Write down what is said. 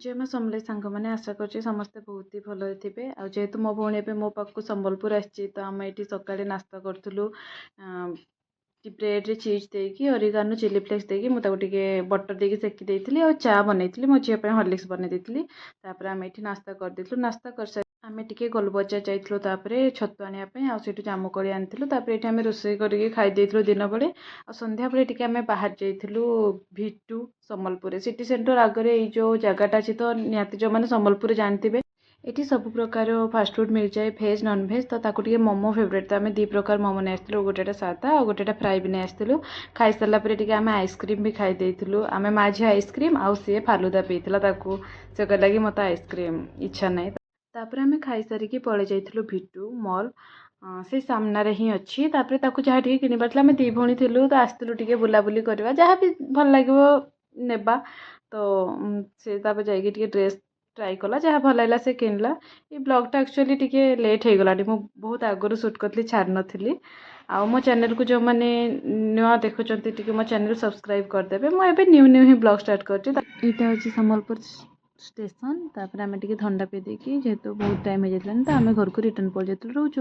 ଜୟ ମା ସମଲେଇ ସାଙ୍ଗମାନେ, ଆଶା କରୁଛି ସମସ୍ତେ ବହୁତ ହି ଭଲରେ ଥିବେ। ଆଉ ଯେହେତୁ ମୋ ଭଉଣୀ ଏବେ ମୋ ପାଖକୁ ସମ୍ବଲପୁର ଆସିଛି, ତ ଆମେ ଏଇଠି ସକାଳେ ନାସ୍ତା କରୁଥିଲୁ ବ୍ରେଡ଼୍ରେ ଚିଜ୍ ଦେଇକି, ଅରିଗାନୋ, ଚିଲି ଫ୍ଲେକ୍ସ ଦେଇକି। ମୁଁ ତାକୁ ଟିକେ ବଟର୍ ଦେଇକି ସେକି ଦେଇଥିଲି ଆଉ ଚା ବନେଇଥିଲି। ମୋ ଝିଅ ପାଇଁ ହର୍ଲିକ୍ସ ବନେଇ ଦେଇଥିଲି। ତାପରେ ଆମେ ଏଇଠି ନାସ୍ତା କରିଦେଇଥିଲୁ। ନାସ୍ତା କରିସାରି ଆମେ ଟିକେ ଗୋଲବଜାର ଯାଇଥିଲୁ ତାପରେ ଛତୁ ଆଣିବା ପାଇଁ ଆଉ ସେଇଠୁ ଜାମୁକୋଳି ଆଣିଥିଲୁ। ତାପରେ ଏଇଠି ଆମେ ରୋଷେଇ କରିକି ଖାଇ ଦେଇଥିଲୁ ଦିନବେଳେ। ଆଉ ସନ୍ଧ୍ୟାବେଳେ ଟିକେ ଆମେ ବାହାରି ଯାଇଥିଲୁ ଭିଟୁ ସମ୍ବଲପୁରରେ। ସିଟି ସେଣ୍ଟର ଆଗରେ ଏଇ ଯେଉଁ ଜାଗାଟା ଅଛି, ତ ନିହାତି ଯେଉଁମାନେ ସମ୍ବଲପୁରରେ ଜାଣିଥିବେ। ଏଠି ସବୁ ପ୍ରକାର ଫାଷ୍ଟଫୁଡ଼୍ ମିଳିଯାଏ, ଭେଜ୍, ନନଭେଜ୍। ତ ତାକୁ ଟିକେ ମୋମୋ ଫେଭରେଟ୍, ତ ଆମେ ଦୁଇ ପ୍ରକାର ମୋମୋ ନେଇ ଆସିଥିଲୁ। ଗୋଟେଟା ସାଦା ଆଉ ଗୋଟେଟା ଫ୍ରାଏ ବି ନେଇ ଆସିଥିଲୁ। ଖାଇସାରିଲା ପରେ ଟିକେ ଆମେ ଆଇସ୍କ୍ରିମ୍ ବି ଖାଇ ଦେଇଥିଲୁ। ଆମେ ମା ଝିଅ ଆଇସ୍କ୍ରିମ୍ ଆଉ ସିଏ ଫାଲୁଦା ପିଇଥିଲା। ତାକୁ ସେ କହିଲା କି ମୋତେ ଆଇସ୍କ୍ରିମ୍ ଇଚ୍ଛା ନାହିଁ। ତାପରେ ଆମେ ଖାଇସାରିକି ପଳେଇ ଯାଇଥିଲୁ ଭିଟୁ ମଲ୍, ସେଇ ସାମ୍ନାରେ ହିଁ ଅଛି। ତାପରେ ତାକୁ ଯାହା ଟିକେ କିଣିବାର ଥିଲା, ଆମେ ଦୁଇ ଭଉଣୀ ଥିଲୁ ତ ଆସିଥିଲୁ ଟିକେ ବୁଲାବୁଲି କରିବା, ଯାହା ବି ଭଲ ଲାଗିବ ନେବା। ତ ସେ ତାପରେ ଯାଇକି ଟିକେ ଡ୍ରେସ୍ ଟ୍ରାଏ କଲା, ଯାହା ଭଲ ଲାଗିଲା ସେ କିଣିଲା। ଏଇ ବ୍ଲଗ୍ଟା ଆକ୍ଚୁଆଲି ଟିକେ ଲେଟ୍ ହେଇଗଲାଣି। ମୁଁ ବହୁତ ଆଗରୁ ସୁଟ୍ କରିଥିଲି, ଛାଡ଼ି ନଥିଲି। ଆଉ ମୋ ଚ୍ୟାନେଲ୍କୁ ଯେଉଁମାନେ ନୂଆ ଦେଖୁଛନ୍ତି, ଟିକେ ମୋ ଚ୍ୟାନେଲ୍ ସବସ୍କ୍ରାଇବ୍ କରିଦେବେ। ମୁଁ ଏବେ ନ୍ୟୁ ନ୍ୟୁ ହିଁ ବ୍ଲଗ୍ ଷ୍ଟାର୍ଟ କରିଛି। ଏଇଟା ହେଉଛି ସମ୍ବଲପୁର ଷ୍ଟେସନ୍। ତାପରେ ଆମେ ଟିକେ ଥଣ୍ଡା ପିଇ ଦେଇକି, ଯେହେତୁ ବହୁତ ଟାଇମ୍ ହେଇଯାଇଥିଲାନି, ତ ଆମେ ଘରକୁ ରିଟର୍ନ ପଳେଇ ଯାଇଥିଲୁ। ରହୁଛୁ।